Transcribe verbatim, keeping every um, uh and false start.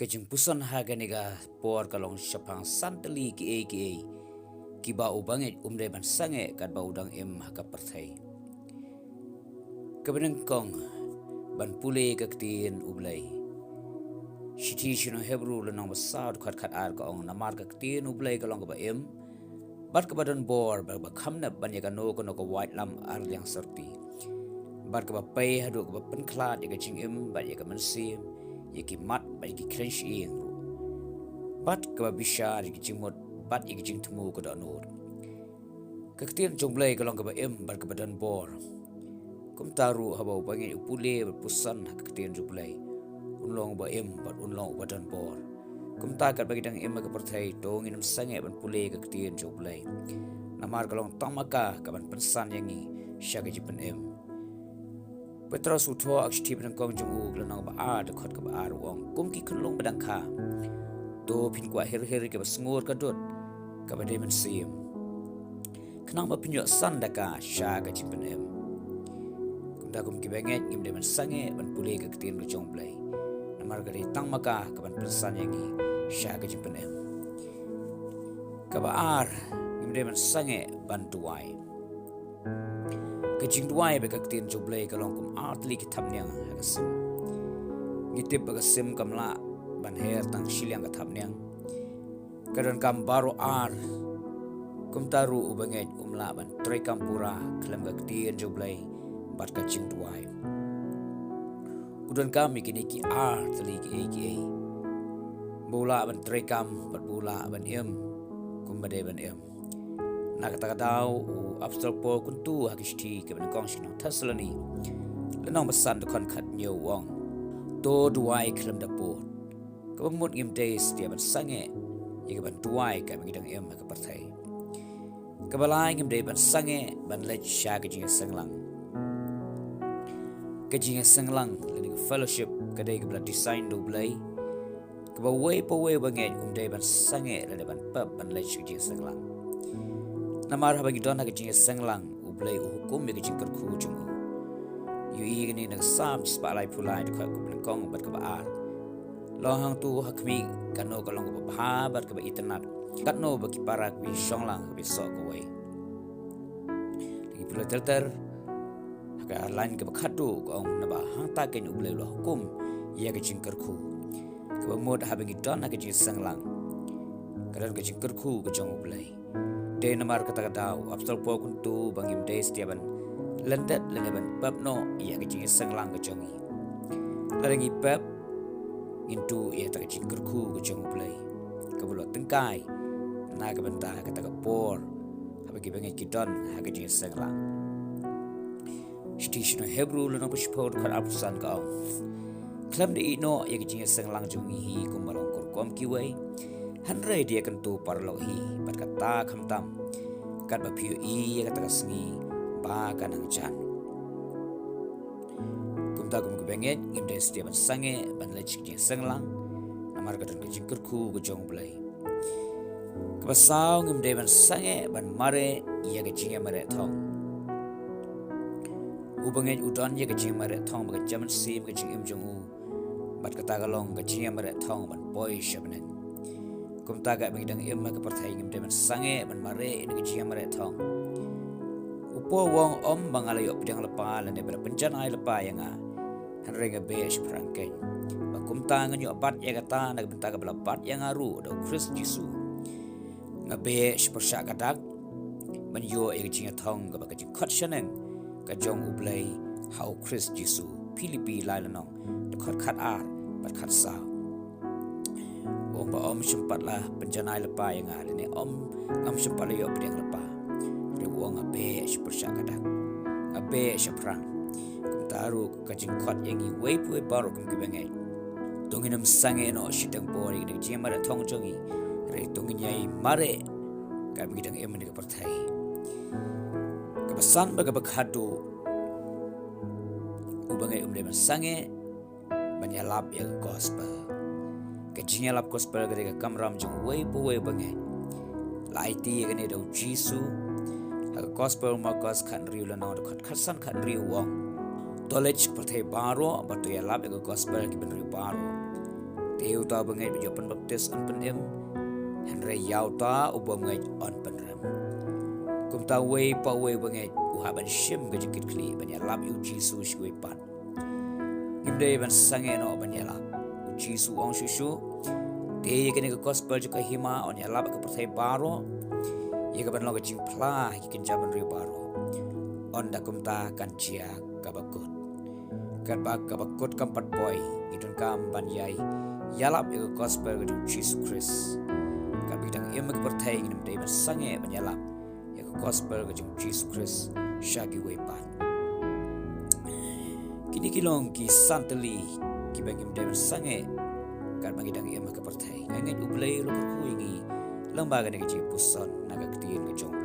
Ka jingpuson ha kane ka por ka long shaphang san tylli kiei kiei kiba u bangeit um dei ban sangeh katba u dang im ha ka pyrthei. Kaba nyngkong, ban pule ka ktien U Blei. Shithi sha ki nong Hebru lynnong ba saw dkhot khat ar ka ong, namar ka ktien U Blei ka long kaba im, bad kaba don bor, bad kaba kham nep ban ïa kano kano ka waitlam ar liang sorti, bad kaba pei haduh kaba pynkhlad ïa ka jingim bad ïa ka mynsiem, ïa ki mat bad ïa ki khlieh shyieng ruh, bad kaba bishar ïa ki jingmut bad ïa ki jingthmu ka dohnud. Ka ktien jong U Blei ka long kaba im bad kaba don bor. Kumta ruh haba u bangeit u pule bad puson ha ka ktien jong U Blei, un long uba im bad un long uba don bor. Kumta katba ngi dang im ha ka pyrthei, to ngin ym sangeh ban pule ka ktien jong U Blei, namar ka long tang ma ka kaban pynsan ïa ngi sha ka jingpynim. Petros u thoh ha ka shithi ba nyngkong jong u, ka lynnong ba ar, dkhot kaba ar, u ong, kum ki khunlung ba dang kha, to phin kwah hir hir ïa kaba sngur ka dud kaba dei mynsiem, khnang ba phin ïoh san da ka sha ka jingpynim. Kumta kum ki bangeit ngim dei ban sangeh ban pule ka ktien ka jong U Blei, namar ka dei tang ma ka kaban pynsan ïa ngi sha ka jingpynim. Kaba ar, ngim dei ban sangeh ban duwai. Ka jingduwai bad ka ktien jong U Blei ka long kum ar tylli ki thapniang ha ka sim. Ngi tip ba ka sim kam lah ban her tang shiliang ka thapniang. Ka donkam baroh ar. Kumta ruh u bangeit um lah ban treikam pura khlem ka ktien jong U Blei bad ka jingduwai. U donkam ïa kine ki ar tylli kiei kiei ba u lah ban treikam bad ba u lah ban im kumba dei ban im. Na kata ka daw u Apostol Paul kyntu ha ka shithi kaba nyngkong sha ki nong Thessaloni, lynnong ba san, dkhot khathynñiew, u ong, to duwai khlem da pud. Kaba mut ngim dei satia ban sangeh ïa kaban duwai katba ngi dang im ha ka pyrthei. Kaba lai, ngim dei ban sangeh ban leit sha ka jingïaseng lang. Ka jingïaseng lang lane ka fellowship ka dei kaba la design da U Blei, kaba uwei pa uwei u bangeit um dei ban sangeh lane ban pep ban leit sha ka jingïaseng lang. Namar haba ngi don ha ka jingïaseng lang, U Blei u hukum ïa ka jingkyrkhu jong u. Ïohi ïa kane na ka Salm shispah laiphew lai, dkhot kaba nyngkong bad kaba ar. Long hangto ha khmih, katno ka long kaba bha bad kaba itynnad, katno ba ki para kiba shong lang ha kaba ïasoh kawei. Lada ngi pule ter ter ha ka lain kaba khatduh, ka ong, naba hangta keiñ U Blei u la hukum ïa ka jingkyrkhu. Kaba mut haba ngi don ha ka jingïaseng lang, ka don ka jingkyrkhu ka jong U Blei. Dei namar kata ka daw u Apostol Paul u kyntu ba ngim dei satia ban lyndet lane ban pep noh ïa ka jingïaseng lang ka jong ngi. Lada ngi pep, ngin duh ïa kata ka jingkyrkhu ka jong U Blei, kaba la tyngkai na ka bynta kata ka por haba ki bangeit ki don ha ka jingïaseng lang. Shithi sha ki nong Hebru lynnong ba shiphew, dkhot arphew san, ka ong, khlem da ïehnoh ïa ka jingïaseng lang jong ngi hi kumba long ka rukom kiwei, hynrei da ïakyntu paralok hi bad kata khamtam, katba phi ïohi ïa kata ka sngi ba ka nang jan. Kumta kum ki bangeit, ngim dei satia ban sangeh ban leit sha ka jingïaseng lang, namar ka don ka jingkyrkhu ka jong U Blei. Kaba saw, ngim dei ban sangeh ban mareh ïa ka jingïamareh thong. U bangeit u don ïa ka jingïamareh thong bad ka jaid mynsiem ka jingim jong u, bad kata ka long ka jingïamareh thong ban poi sha bneng. Kumta katba ngi dang im ha ka pyrthei, ngim dei ban sangeh ban mareh ïa ka jingïamareh thong. U Paul u ong, ym ba nga la ïoh pdiang lypa lane ba la pynjanai lypa ïa nga, hynrei nga beh shaphrang keiñ, ba kumta ngan ïoh bat ïa kata na ka bynta kaba la bat ïa nga ruh da U Khrist Jisu. Nga beh sha pyrshah ka dak ban ïoh ïa ka jingïathong kaba ka jingkhot shaneng ka jong U Blei ha U Khrist Jisu. Philippi lai lynnong, dkhot khat ar bad khat saw. U ong ba ym shym pat la pynjanai lypa ïa nga, lane ym, ngam shym pat la ïoh pdiang lypa. Hynrei u ong, nga beh sha pyrshah ka dak, nga beh shaphrang. Kumta ruh ka jingkhot ïa ngi uwei pa uwei baroh kum ki bangeit. To ngin ym sangeh noh shiteng por ïa ka jingïamareh thong jong ngi, hynrei to ngin ïai mareh katba ngi dang im ha kane ka pyrthei. Kaba san bad kaba khatduh, u bangeit um dei ban sangeh ban ïalap ïa ka gospel. Ka jingïalap gospel ka dei ka kamram jong uwei pa uwei u bangeit. La aiti ïa kane da U Jisu ha ka gospel u Markos khathynriew lynnong, dkhot khatsan khathynriew, u ong, to leit sha ka pyrthei baroh bad to ïalap ïa ka gospel ha ki bynriew baroh. Te uta uba ngeit ba ju pynbaptis yn pynim, hynrei ïa uta u bym ngeit yn pynrem. Kumta uwei pa uwei uba ngeit u hap ban shim ka jingkitkhlieh ban ïalap ïa u Jisu sha kiwei pat. Ngim dei ban sangeh noh ban ïalap. U Jisu u ong shuh shuh, te ïa kane ka gospel jong ka hima yn ïalap ha ka pyrthei baroh, ïa kaban long ka jingphla ha ki kynja bynriew baroh. Ynda kumta kan jia kaba kut. Katba kaba kut kam pat poi, ngi donkam ban ïai ïalap ïa ka gospel ka jong u Jisu Khrist. Katba ngi dang im ha ka pyrthei, ngim dei ban sangeh ban ïalap ïa ka gospel ka jong u Jisu Khrist sha kiwei pat. Kine ki long ki san tylli kiba ngim dei ban sangeh katba ngi dang im ha ka pyrthei. Nga ngeit U Blei u la kyrkhu ïa ngi lyngba kane ka jingpuson na ka ktien ka jong u.